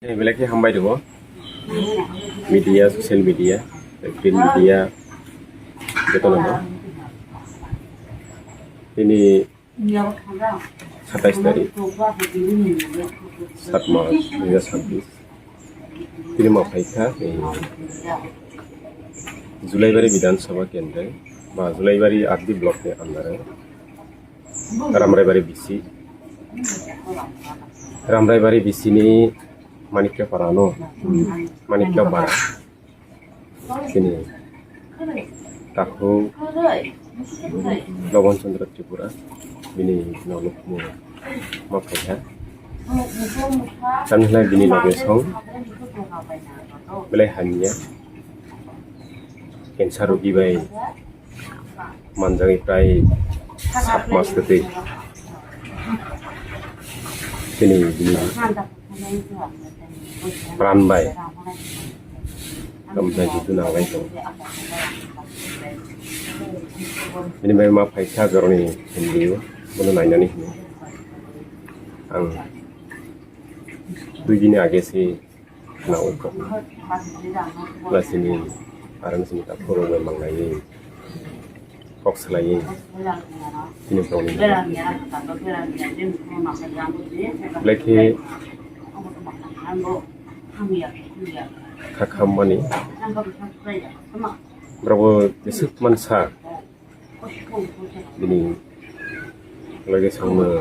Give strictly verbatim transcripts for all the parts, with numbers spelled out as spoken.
Belai khe hambai tongo. Media, social media, print media, jotono no. Tini satais tarik, sat March, dui hajar sabbish. Tini ma phaikha, eh, Julaibari Bidhan Sabha Kendra, ba Julaibari R D block ni under o. Ramraibari B C. Ramraibari B C ni Manikya Para no. Manikya Para. Sini. Takhuk Lobon Chandra Tripura. Bini nonok mo ma phaikha. Tamni hwnlai bini loge song. Belai hamya. Cancer rogi bai manjagwi prai sat mas kwtwi. Chini bini pran bai tamjai jitu nanglai tongo. Bini bai ma phaikha joroni Hindu bono nainani hino. Ang dui dini age se Khwnawi kok. Lasini, arang sini ta phoro bai manglaiwi kok swlaiwi chini borokni belai khe kha khammani borokbo jeswk mansa. Bini loge songno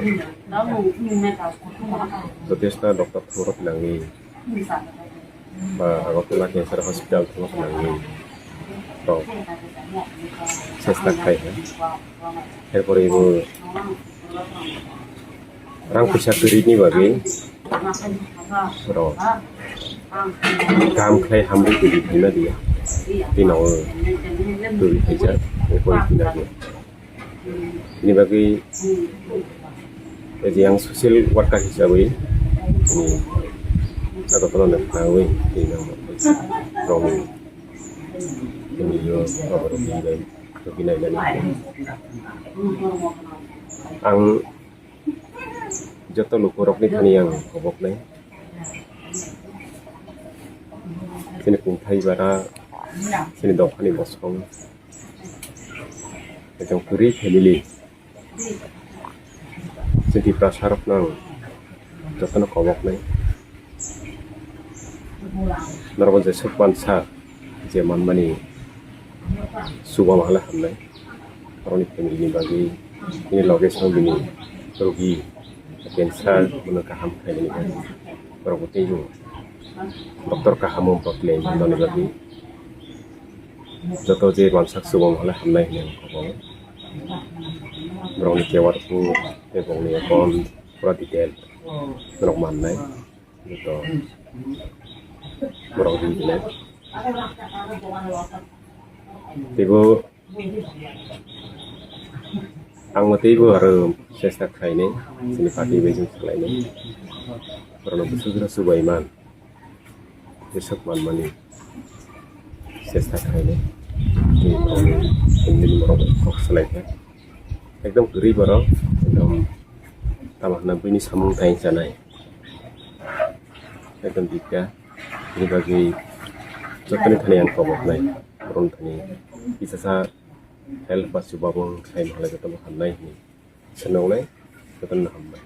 Jotesna doctor thangma nangwi ba Agartala Cancer Hospital thangma nangwi rok chesta khai ha. Erpore bo rang puisa kwrwini bagwi borok kaham khlai hamrwi twi phaima diya. Twi nogo twi phaijak, twi phaina diya. Bini bagwi je ang social worker hisabai, hmm, Agartala no khwnawi twi nang rong tini yo rong rok bai rok nai nani. Ang joto lukurokni thani ang koboknai. Chini kungthai bara, chini dophani bosong, ekdom kwrwi family, chini Tiprasarokno ang jotono koboknai. Norokbo jeswk mansa, je manmani chubamanglai hamnai. Borokni family ni bagwi, bini loge song bini rogi, cancer, bono kaham khlainani bagwi. Borokbo teibo doctor kaham o borok tei nani bagwi. Joto je mansak chubamanglai hamnai hinwi ang kobongo. Borokni kewa rokbo tei borokni account pura detail norok mannai. Joto borok rijinai. Teibo ang teibo aro chesta khlainai, chini party bai chwng khlainai. Borokno bwswk rw chubaiman, bwswk manmani chesta khlainai. Tei borokni family ni borok kok swlaikha. Ekdom kwrwi borok, ekdom tamo hwnna buini samung tang chanai. Ekdom dikka, bini bagwi jottoni thani ang koboknai, borokni thani kisasa help ba chubabu khlaima halai jotono hamnai hinwi sanoknai, jotono hambai.